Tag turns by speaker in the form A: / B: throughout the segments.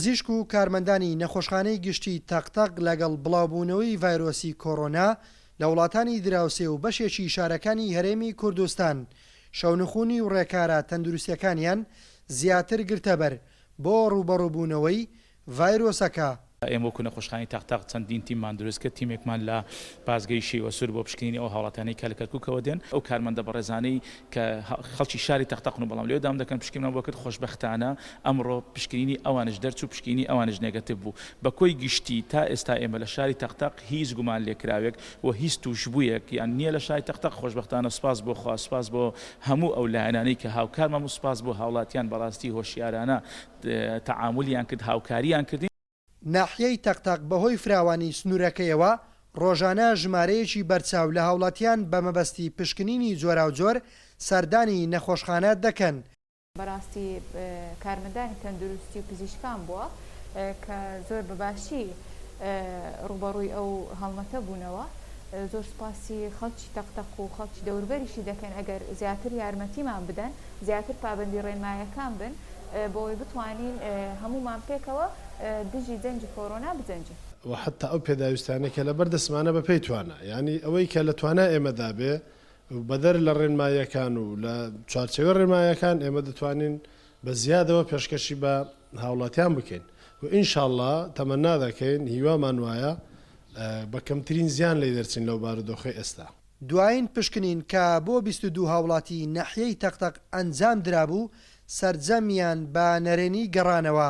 A: پزیشک و کارمەندانی نەخۆشخانەی گشتی تەق تەق لەگەڵ بڵاوبوونەوەی ڤایرۆسی کۆرۆنا لە وڵاتانی دراوسێ و بەشێکی شارەکانی هەرێمی کوردستان شەونخونی و ڕێکارە تەندروستیەکانیان زیاتر گرتەبەر بۆ ڕووبەڕووبوونەوەی ڤایرۆسەکە.
B: ئێمە وەکو نەخۆشخانەی تەق تەق چەندین تیممان دروست کرد، تیمێکمان لە پاسگەی شیوەسوور بۆ پشکنینی ئەو هاوڵاتیانەی کە لە کەرکوکەوە دێن، ئەو کارمەندە بەڕێزانەی کە خەڵکی شاری تەق تەقن و بەڵام لەوێ دام دەکەن پشکنینمان بۆ کرد، خۆشبەختانە ئەمڕۆ پشکنینی ئەوانیش دەرچوو، پشکنینی ئەوانیش نێگەتیڤ بوو. بە کۆی گشتی تا ئێستا ئێمە لە شاری تەق تەق هیچ گومانلێکراوێک و هیچ تووشبوویەک یان نییە لە شاری تەق تەق، خۆشبەختانە سوپاس بۆ خوا، سوپاس بۆ هەموو ئەو لایەنانەی کە هاوکارمان بوون، سوپاس بۆ هاوڵاتیان بەڕاستی هۆشیارانە تەعامولیان کرد، هاوکاریان کردین.
A: ناحیەی تەقتەق بەهۆی فراوانی سنوورەکەیەوە ڕۆژانە ژمارەیەکی بەرچاو لە هاوڵاتیان بە مەبەستی پشکنینی جۆراوجۆر سەردانی نەخۆشخانە دەکەن.
C: بەڕاستی کارمەندانی تەندروستی و پزیشکان بووە کە زۆر بە باشی ڕووبەڕووی ئەو هەڵمەتە بوونەوە. زۆر سوپاسی خەڵکی تەقتەق و خەڵکی دەوروبەریشی دەکەین ئەگەر زیاتر یارمەتیمان بدەن، زیاتر پابەندی ڕێنمایەکان بن بۆ ئەوەی بتوانین هەموومان پێکەوە دژی جەنگی کۆرۆنا بجەنگین.
D: وە حەتتا ئەو پێداویستانەی کە لەبەر دەستمانە بە پێی توانا یانی ئەوەی کە لە توانای ئێمەدا بێ و بەدەر لە ڕێنماییەکان و لە چوارچێوەی ڕێنماییەکان ئێمە دەتوانین بە زیادەوە پێشکەشی بە هاوڵاتیان بکەین و ئینشاڵڵا تەمەنا دەکەین هیوامان وایە بە کەمترین زیان لێی دەرچین لەو بارودۆخەی ئێستا.
A: دوایین پشکنین کە بۆ 22 هاوڵاتی ناحیەی تەقتەق ئەنجام درابوو، سەرجەمیان بە نەرێنی گەڕانەوە،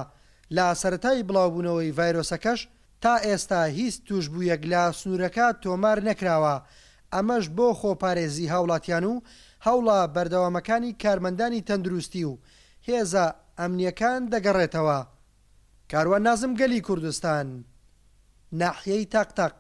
A: لە سەرەتای بڵاوبوونەوەی ڤایرۆسەکەش تا ئێستا هیچ تووشبوویەک لە سنوورەکە تۆمار نەکراوە، ئەمەش بۆ خۆپارێزی هاوڵاتیان و هەوڵە بەردەوامەکانی کارمەندانی تەندروستی و هێزە ئەمنییەکان دەگەڕێتەوە. کاروان نازم گەلی کوردستان، ناحیەی تەقتەق.